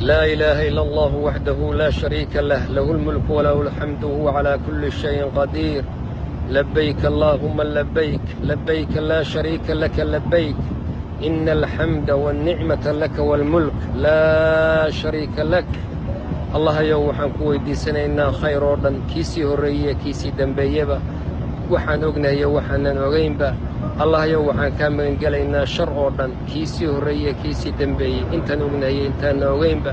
Laa ilaaha ila Allahu waxdahu laa shariika lah, lahu lmulku walahu alxamdu wahuwa calaa kulli shayin qadiir. Labayk allaahuma labayk, labayka laa shariika laka labayk, ina alxamda walnicmata laka waalmulk laa shariika lak. Allahayow, waxaan ku weydiisanaynaa khayr oo dhan, kiisii horreeye, kiisii dembeeyeba, waxaan ognahayo waxaanan ogaynba. Allahayow, waxaan kaa magangelaynaa shar oo dhan, kiisii horreeye, kiisii dembeeyey, intaan ognahayo intaanna ogaynba.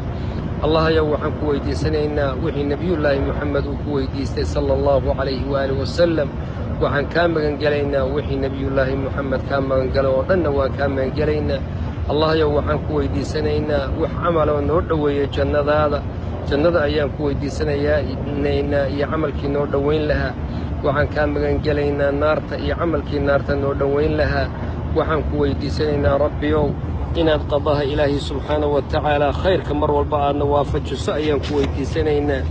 Allahayow, waxaan ku weydiisanaynaa wixii Nebiyullaahi Moxamed uu ku weydiistay, sala Allahu calayhi waaalih wasalam. Waxaan kaa magangelaynaa wixii Nebiyullaahi Moxamed kaa magangalo oo dhanna waan kaa magangelaynaa. Allahayow, waxaan ku weydiisanaynaa wax camaloo noo dhoweeya jannadaada. Jannada ayaan ku weydiisanaynaa iyo camalkii noo dhowayn lahaa. Waxaan kaa magangelaynaa naarta iyo camalkii naarta noo dhowayn lahaa. Waxaan ku weydiisanaynaa, Rabbiyow, inaad qadaha Ilaahay subxaanahu wa tacaala khayrka mar walba aadna waafajiso ayaan ku weydiisanaynaa.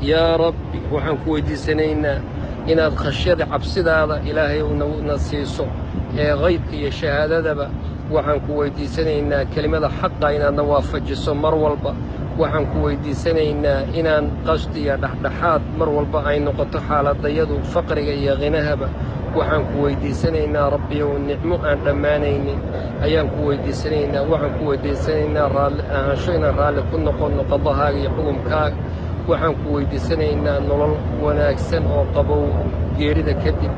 Yaa Rabbi, waxaan ku weydiisanaynaa inaad khashyada cabsidaada Ilaahay na siiso ee haybka iyo shahaadadaba. Waxaan ku weydiisanaynaa kelimada xaqa inaadna waafajiso mar walba. Waxaan ku weydiisanaynaa inaan qasdi iyo dhexdhexaad mar walba ay noqoto xaaladayadu, faqriga iyo khinahaba. Waxaan ku weydiisanaynaa, Rabbiyow, nicmo aan dhammaanaynin ayaan ku weydiisanaynaa. Waxaan ku weydiisanaynaa raalli ahaansho, inaan raalli ku noqonno qadahaaga iyo xukumkaaga. Waxaan ku weydiisanaynaa nolol wanaagsan oo qabow geerida kadib.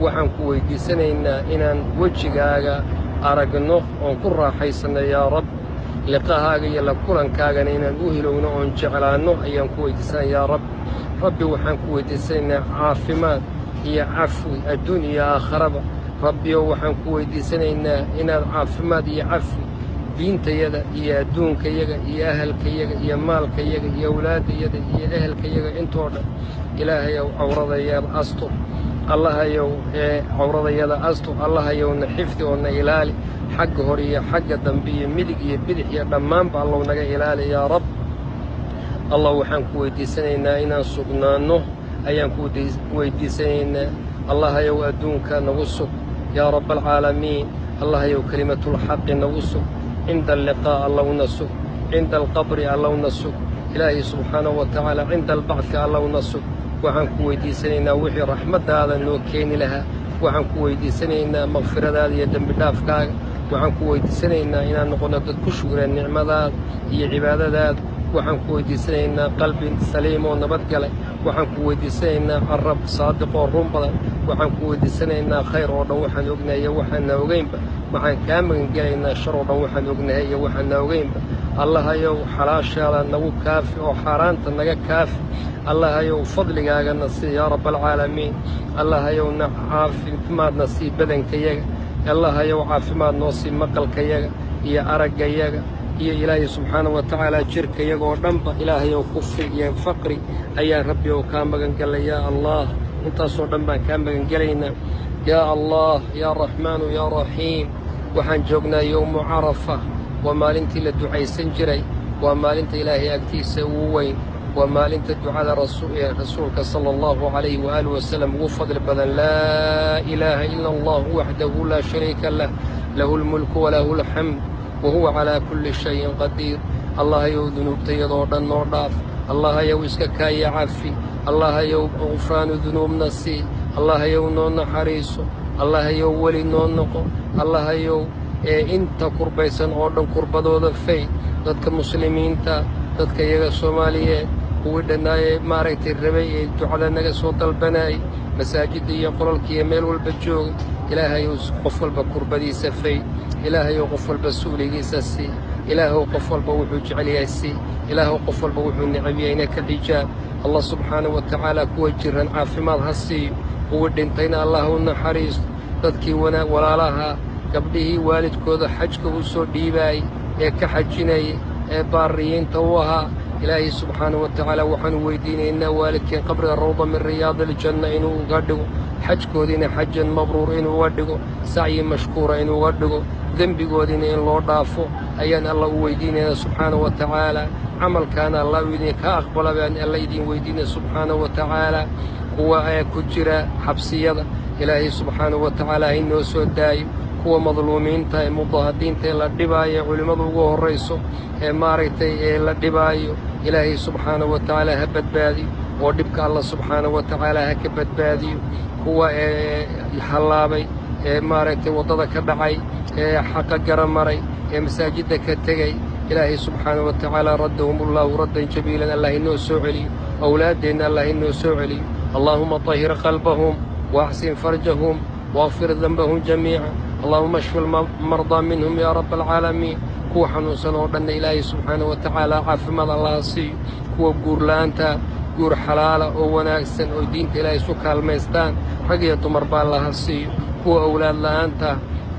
Waxaan ku weydiisanaynaa inaan wejigaaga aragno oon ku raaxaysanno, yaa Rab. Liqahaaga iyo la kulankaagana inaan u hilowno oon jeclaanno ayaan ku weydiisanaya, yaa Rab. Rabbi, waxaan ku weydiisanaynaa caafimaad iyo cafwi adduun iyo aakharaba. Rabbiyow, waxaan ku weydiisanaynaa inaad caafimaad iyo cafwi diintayada iyo adduunkayaga iyo ahalkayaga iyo maalkayaga iyo awlaaddayada iyo ehelkayaga intoo dhan. Ilaahayow, cawradayada astur. Allahayow, ee cawradayada astur. Allahayowna xifdi oo na ilaali xagga hore iyo xagga dambe iyo midig iyo bidix iyo dhammaanba. Allow naga ilaali, yaa Rab. Allah, waxaan ku weydiisanaynaa inaan sugnaanno ayaan ku weydiisanaynaa. Allahayow, adduunka nagu sug, yaa Rabba alcaalamiin. Allahayow, kelimatulxaqi nagu sug. Cinda alliqaa allowna sug, cinda alqabri allowna sug, Ilaahay subxaanahu wa tacaala, cinda albacdi allowna sug. Waxaan ku weydiisanaynaa wixii raxmaddaada noo keeni lahaa. Waxaan ku weydiisanaynaa makfiradaada iyo dembidhaafkaaga. Waxaan ku weydiisanaynaa inaan noqonno dad ku shugreen nicmadaada iyo cibaadadaada. Waxaan ku weydiisanaynaa qalbi saliim oo nabadgalay. Waxaan ku weydiisanaynaa carab saadiq oo run badan. Waxaan ku weydiisanaynaa khayr oo dhan, waxaan ognahay iyo waxaanna ogaynba. Waxaan kaa magangelaynaa shar oo dhan, waxaan ognahay iyo waxaanna ogaynba. Allahayow, xalaashaada nagu kaafi oo xaaraanta naga kaafi. Allahayow, fadligaagana sii, yaa Rabba alcaalamiin. Allahayow, na caafimaadna sii badankayaga. Allahayow, caafimaad noo sii maqalkayaga iyo araggayaga iyo, Ilaahay subxaana wa tacaala, jirkayaga oo dhanba. Ilaahayow, kufri iyo faqri ayaan, Rabbi ow, kaa magangelay, yaa Allah. Intaasoo dhan baan kaa magangelaynaa, yaa Allah, yaa Raxmaanu, yaa Raxiim. Waxaan joognaa yowmu Carafa. Waa maalintii la ducaysan jiray, waa maalinta Ilaahay agtiisa ugu weyn, waa maalinta ducada Rasuulka sala Allahu calayhi waaalih wasalam ugu fadli badan. Laa ilaaha ila Allahu waxdahu laa shariika lah, lahu lmulku walahu alxamd wahuwa calaa kulli shayin qadiir. Allahayow, dunuubtayadoo dhan noo dhaaf. Allahayow, iska kaaya cafi. Allahayow, gufraanu dunuubna sii. Allahayow, noo naxariiso. Allahayow, weli noo noqo. Allahayow, ee inta kurbaysan oo dhan kurbadooda fay. Dadka Muslimiinta, dadka iyaga Soomaaliyeed, kuwii dhannaayee maaragtay rabay ee ducada naga soo dalbanayay, masaajidda iyo qolalka iyo meel walba jooga, Ilaahayow, qof walba kurbadiisa fay. Ilaahayow, qof walba su'ligiisa sii. Ilaahow, qof walba wuxuu jecel yahay sii. Ilaahow, qof walba wuxuu necab yahayna ka xijaab. Allah subxaanahu wa tacaala kuwa jiran caafimaad ha siiyo, kuwii dhintayna Allah u naxariisto. Dadkii wanaag walaalaha, gabdhihii waalidkooda xajka u soo dhiibaayey ee ka xajinayay ee baariyiinta u ahaa, Ilaahay subxaanahu wa tacaala waxaanu weydiinaynaa waalidkeen qabriga rawda min riyaadi aljanna inuu uga dhigo, xajkoodiina xajan mabruur inuu uga dhigo, sacyi mashkuura inuu uga dhigo, dembigoodiina in loo dhaafo ayaan Alla u weydiinaynaa subxaanahu wa tacaala. Camalkaana Alla idinka aqbala baan Alla idin weydiinaya subxaanahu wa tacaala. Kuwa ee ku jira xabsiyada, Ilaahay subxaanahu wa tacaala ha inoo soo daayo. Kuwa madluumiinta ee mudahadiinta ee la dhibaayo, ee culimmadu ugu horrayso, ee maaragtay ee la dhibaayo, Ilaahay subxaanahu wa tacaala ha badbaadiyo oo dhibka Alla subxaanahu wa tacaala ha ka badbaadiyo. Kuwa ee hallaabay, ee maaragtay waddada ka dhacay, ee xaqa garamaray, ee masaajidda ka tegey, Ilaahay subxaanahu wa tacaala raddahum ullaahu raddan jamiilan, Allah inoo soo celiyo. Awlaaddeenna Allah inoo soo celiyo. Allaahuma طahir qalbahum waaxsin farjahum waqfir danbahum jamiica. Allahuma ashfi almardaa minhum yaa raba alcaalamiin. Kuwa xanuunsan oo dhanna Ilaahay subxaanahu wa tacaala caafimaad Allaha siiyo. Kuwa guurla'aanta, guur xalaala oo wanaagsan oo diinta Ilaahay isu kaalmaystaan rag iyo dumarba Allaha siiyo. Kuwa owlaad la'aanta,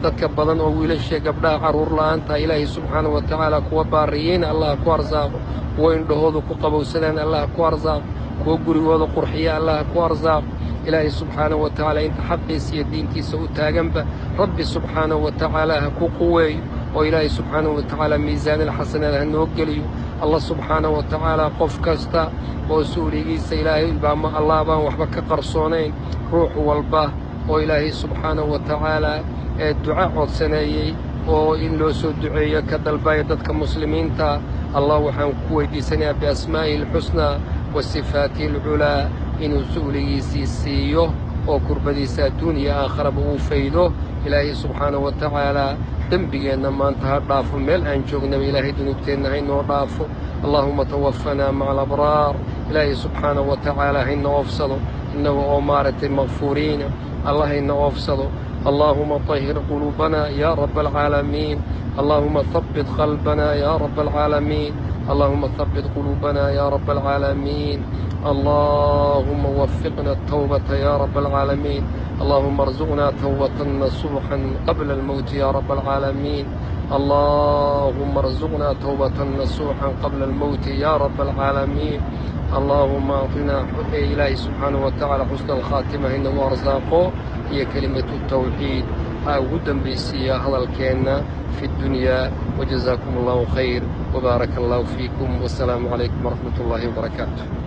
dadka badan oo wiilasha gabdhaha carruur la'aanta, Ilaahay subxaanahu wa tacaala kuwa baariyiina Allah ku arsaaqo. Kuwa indhahoodu ku qabowsadaan Allah ku arsaaqo. Kuwa gurigooda qurxiya Allah ku arsaaqo. Ilaahay subxaanahu wa tacaala inta xaqiisa iyo diintiisa u taaganba Rabbi subxaanahu wa tacaala ha ku quweeyo, oo Ilaahay subxaanahu wa tacaala miisaanalxasanaad ha noo geliyo. Allah subxaanahu wa tacaala qof kasta oo su'ligiisa Ilaahay baa, Allah baan waxba ka qarsoonayn. Ruux walba oo Ilaahay subxaanahu wa tacaala ee duco codsaneeyey oo in loo soo duceeyo ka dalbaya dadka muslimiinta, Allah waxaan ku weydiisanayaa biasmaa'ihi alxusnaa wa sifaatihi alculaa inuu su'ligiisii siiyo oo kurbadiisa adduun iyo aakharaba uu faydo. Ilaahay subxaanahu wa tacaalaa dembigeenna maanta ha dhaafo. Meel aan joognaba Ilaahay dunuubteenna haynoo dhaafo. Allaahuma tawafanaa maca alabraar. Ilaahay subxaanahu wa tacaala hayna oofsado innaga oo maaragtay makfuuriina, Allah hayna oofsado. Allaahuma طahir quluubanaa yaa raba alcaalamiin. Allaahuma habbit qalbanaa yaa raba alcaalamiin. Allaahuma habbit quluubanaa yaa raba alcaalamiin. Allaahuma wafiqna atawbata yaa raba alcaalamiin. Allaahuma arzuqnaa tawbatan nasuuxan qabla almowti yaa raba alcaalamiin. Allaahuma arzuqnaa tawbatan nasuuxan qabla almowti yaa raba alcaalamiin. Allaahuma acطinaa, Ilaahay subxaanahu wa tacaala xusna alkhaatima inagu arsaaqo iyo kelimatu tawxiid ha ugu dembaysiiya hadalkeenna fi اddunyaa. Wajazaakum allahu khayr wbaaraka allahu fiikum, wasalaamu calaykum waraxmat ullaahi wbarakaatu.